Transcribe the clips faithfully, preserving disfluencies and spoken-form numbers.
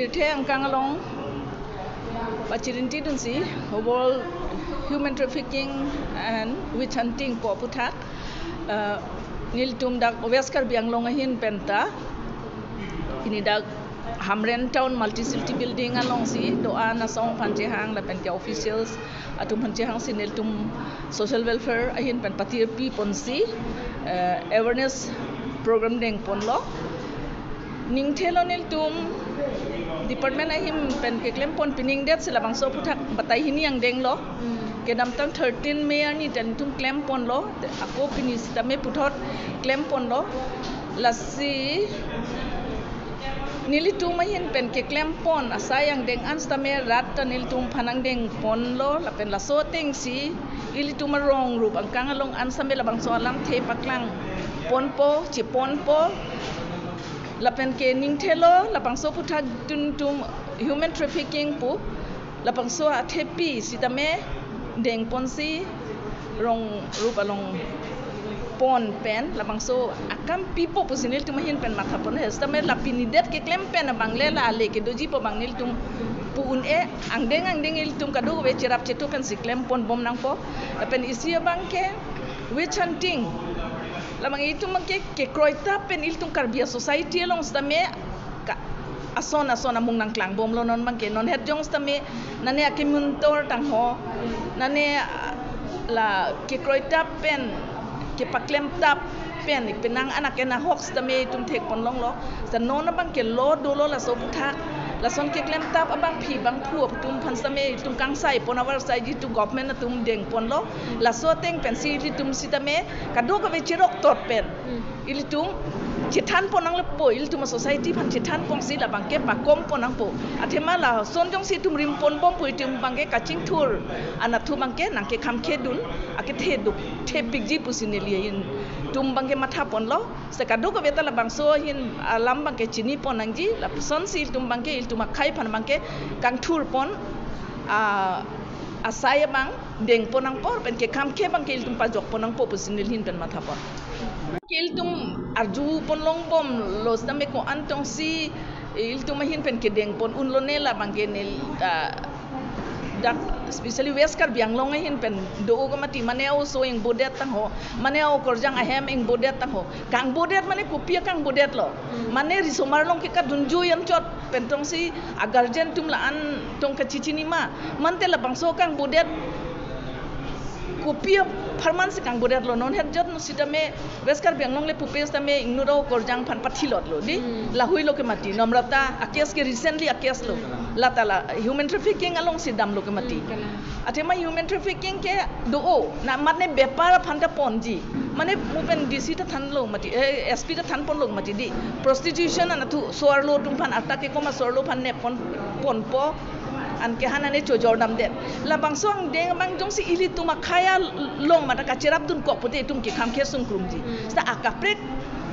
Ningthe angkang along pachirinti dunsi World Human Trafficking and Witch Hunting pu aputhak, eh, nelitum dak West Karbi Anglong ahin penta, pini dak Hamren Town Multi-City Building alongsi do-an asong aphan chehang lapen ke officials atum aphan chehangsi nelitum social welfare ahin pen patirpi ponsi, eh, awareness program dengponlo. Ningthelo nelitum department ahin pen keklempon, piningdetsi labangso aputhak batai hini angdenglo. Hmm. Kedamtang thirteen May arni ta nelitum klemponlo. Ako pini sitame puthot klemponlo. Lasi nelitum ahin pen keklempon asai angdeng an sitame rat ta nelitum aphan angdengponlo, lapen laso atengsi ilitum arong rup angkang along an sitame labangso alamthe paklangponpo, cheponpo. Lapen ke ningthelo labangso aputhak duntum human trafficking pu labangso athepi sitame dengponsi rong rup along pon pen labangso akam pipo pusi nelitum ahin pen mathapon he. Sitame la pinidet keklem pen abang le la ale kedoji pu abang nelitum pu un-e, angdeng angdeng ilitum kadokave cherap chetu pensi klemponbom nangpo. Lapen isi abang ke witch hunting. Labang itum abang ke kekroitap pen ilitum Karbi a-society along sitame ka ason ason amung nangklangbomlo non abang ke. Non het jong sitame nane akemuntor tangho, nane, ah, la kekroitap pen, kepaklemtap pen penang anak ena hok sitame itum thekpon longlo. Sita non abang ke lo dolo laso aputhak. Lason keklemtap abangpi bangphu atum aphan sitame itum kangsaipon avarsaiji tu government atum dengponlo. Laso ateng pensi ilitum sitame kadokave cheroktot pen Hmm. ilitum chethanpon nanglepo, ilitum a-society aphan chethanponsi labang ke pakompon nangpo. Athema lason jongsi itum rimponbom pu itum abang ke kachingthur anatthu abang ke nangkekhamkhedun akethe duk thepikji pusi neli ahin tum abang ke mathaponlo. Sita kadokave ta labangso ahin alam abang ke chinipon nangji, lasonsi ilitum abang ke ilitum akhei aphan abang ke kangthurpon, ah, asai abang dengpon nangpo pen kekhamkhe abang ke ilitum pajokpon nangpo pusi neli ahin pen mathapon. Ke ilitum arjupon longbomlo sitame ko-an tongsi ilitum ahin pen kedengpon unlo ne labang ke neli, ah, dak especially West Karbi Anglong ahin pen do-o ke mati, mane oso ingbodet tangho, mane okorjang ahem ingbodet tangho. Kangbodet mane kopi akangbodetlo. Hmm. Mane risomar along ke kadunjui anchot pen tongsi a-guardian atum la-an tong kachechini ma. Mante labangso kangbodet kopi apharman si kangbodetlo. Non het jot no sitame West Karbi Anglong le pupe sitame ingnut okorjang aphan pathilotlo di. Hmm. Lahuilo ke mati. Namrata a-case ke recently a-case lo. Hmm. Lata la human trafficking alongsi damlo ke mati. Hmm, kalang. Athema human trafficking ke do-o, na mane bepar aphan ta ponji. Mane mo pen D C ta thanlo mati, eh, S P ta thanponlo mati di. Prostitution anatthu so-arlo atum aphan, arta kekom a-so-arlo aphan neppon, ponpo. Anke han ane chojordamdet. Labangso angdeng abang jongsi ilitum akhei along mata kacherapdunkok pute itum kekhamkhe sungkrumji. Hmm. Sita akaprek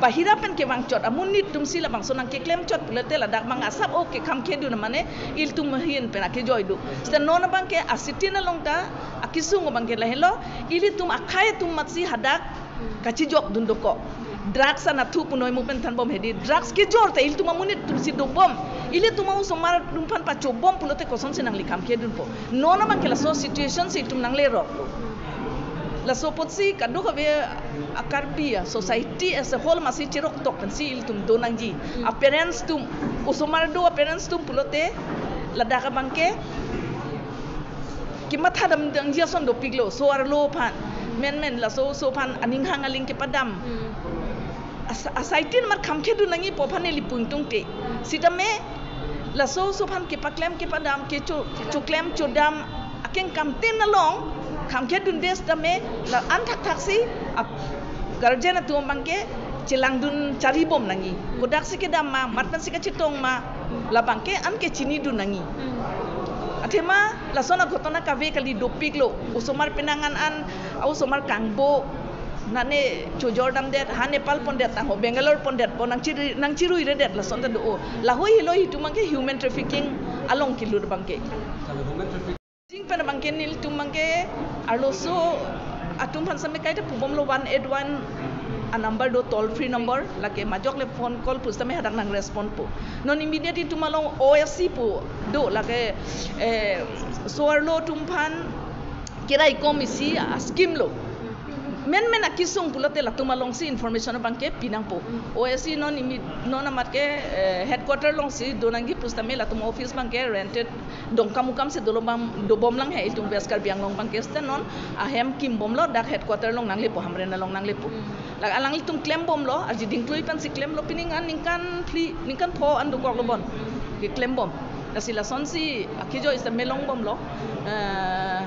bahira pen kevangchot amonit atumsi labangso nangkeklemchot pulote ladak abang asap o kekhamkhedun mane ilitum ahin pen akejoi do. Sita non abang ke asitin along ta akesung abang ke lahelo, ilitum akhei atum amatsi hadak kachijokdun dokok. Drugs anatthu punoi mo pen thanbom hedi. Drugs kejor te ilitum amonit atumsi dobom. Ilitum a-osomar atum aphan pachobom pulote kosonsi nangli khamkhedunpo. Non abang ke laso situation si itum nanglerok. Laso apotsi kadokave a-Karbi a-society as a whole amatsi cheroktok pensi ilitum do nangji. Hmm. A-parents atum, osomar do a-parents atum pulote ladak abang ke kemathadam dangji ason dopiklo, so-arlo aphan. Menmen laso oso aphan aning hang aling kepadam. Hmm. As-, asaitin amat khamkhedun nangji pu aphan neli pu ingtungte. Sitame laso oso aphan kepaklem kepadam, kecho-, choklem chodam akengkam tin along khamkhedunde sitame la-an thakthaksi a-guardian atum abang ke chelangdun charibom nangji. Kodaksi kedam ma, mat pensi kachetong ma, labang ke an ke chinidun nangji. Hmm. Athema lason aghotona kave kali dopiklo. Osomar penang an an, osomar kangbo, nane chojordamdet, ha Nepal pondet tangho, Bangalore pondetpo, nangchiri-, nangchiruiredet lason ta do-o. Lahoi helo itum abang ke human trafficking along kelut abang ke. Jing pen abang ke nelitum abang ke arloso atum aphan sitame kaita pubomlo one eight one number do, toll free number, lake majok le phone call pusitame hadak nang respond po. Non immediate itum along O S C po do, lake, eh, so-arlo atum aphan keraikom isi a-scheme lo. Menmen akesung pulote latum alongsi information abangke pinangpo. O S C non imi-, non amat ke, eh, headquarter alongsi donangji pusitame latum office abangke rented dongkam ukam si dolo bang dobom lang he itum West Karbi Anglong abangke, seta non ahem kimbomlo, dak headquarter along nanglepo, Hamren along nanglepo. Lake alanglitum klembomlo, arje dingklui pensi klemlo, pini ngan ningkan phli, ningkan pho an dokoklo bon keklembom. Lasi lasonsi akejoi seta melongbomlo. Eh,